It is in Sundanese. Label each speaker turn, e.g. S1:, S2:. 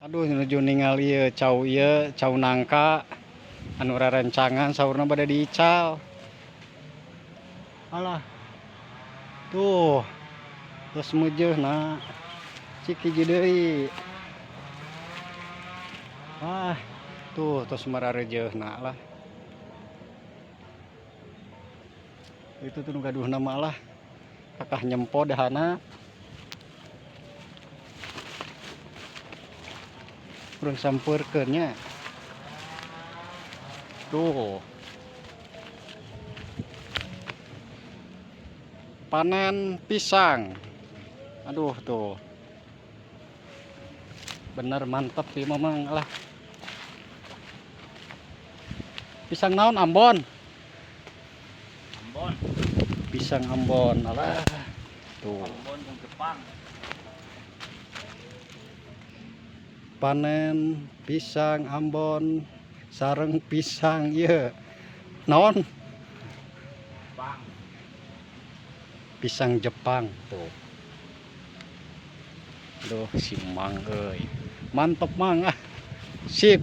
S1: Aduh, nuju ningali ieu cau, ieu cau nangka anu rarencangan saurna bade diical. Alah. Tuh. Terus meujeuna. Cik hiji deui. Wah, tuh tos mararejeuna lah. Itu tuh nu gaduhna mah lah. Kakah nyempo dahana. Urang sampeurkeun nya. Tuh. Panen pisang. Aduh tuh. Bener mantep ieu mah Mang lah. Pisang naon Ambon?
S2: Ambon.
S1: Pisang Ambon alah. Tuh.
S2: Ambon yang Jepang.
S1: Panen pisang Ambon sareng pisang ieu. Naon?
S2: Jepang.
S1: Pisang Jepang tuh. Aduh si Mang euy. Mantep Mang ah. Sip.